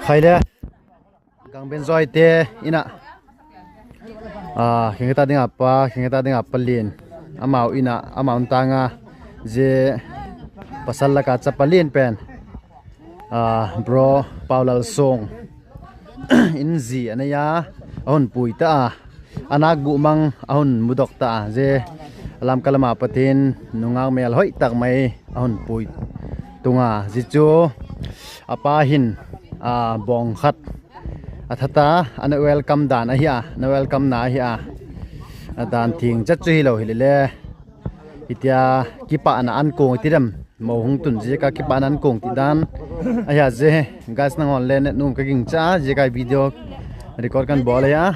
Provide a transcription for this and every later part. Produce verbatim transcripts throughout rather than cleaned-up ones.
Khai le, Gangbenzoite in ah, a, khenkhat a ding a pa, khenkhat a ding a pa lian, amau in ah, amau tâng a, zia pasal lak a chapa lian pen, a, bro Paulalsong in zi a nei a, a hun pui ta a, a nâk guh mang a hun mudok ta a, zia Lamka lam a Pathian nungâk mêl hoi tak mai a hun pui tung a, zia chu a pa hin, a, bawng khat a that a, a na welcome dan ahi a, na welcome na ahi a, a dan thiang chet chu hilo hile le, hitia kipâkna an kuang ti dem, mo hung tun ziak a kipâkna an kuang ti dan ahi a, zia guys nanghaw le net nuam ka gingcha a, zia ka video record kan bawl ahi a,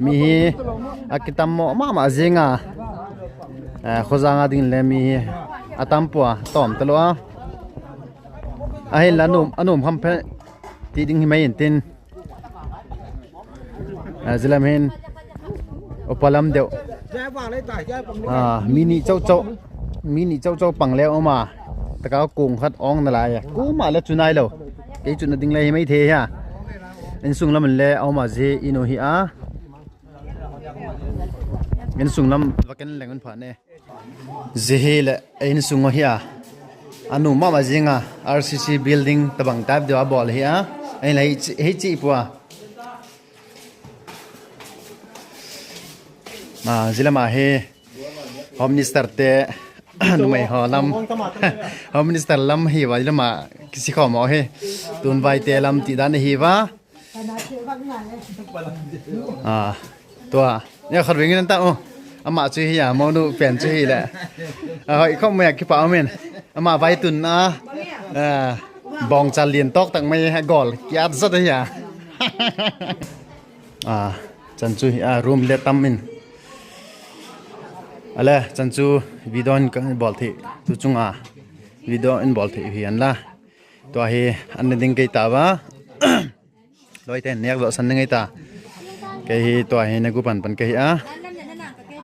mi hi a kitam maw ma ma zing a, khawzang a ding le mi hi a tam pua, tawm talo a, ahinla a nuam kham phe ti ding hi mai intin, zia lam hin upa lam deu, mi ni chau chau, mi ni chau chau pang le um a, tak a kuang khat awng nalai a, kuama le chu nailo, kei chutna ding le hi mai thei hia, insung lam in le a um a, zia in u hi a, insung lam va en leng un pha ne. Zia hileh insung ahi a, a nuam ma ma zing a, RCC building tabang type deu a bawl ahi a, ahinla hi chi pua, zia lam a hi Home Ministerte numei haw lam, Home Minister lam hi va, zia lam a kisikhawm ahi, tu'n vaite lam ti dan ahi va. Tua, e khat veng in ta u, ama chu hi a, monu pen chu hileh, a hoi khawp mai a, kipak um in, ama vaitun a, bawngchal lian tawk tak mai a, goal kiat zot ahi a. Chan chu hi a, room le tam in, a le chan chu video in ka bawl thei, tu chung a video in bawl thei hi an la, tua hi an ne ding kei ta va, lawite nêk dawhsan ding ei ta, kei hi tua hi na gu pan pan ka hi a.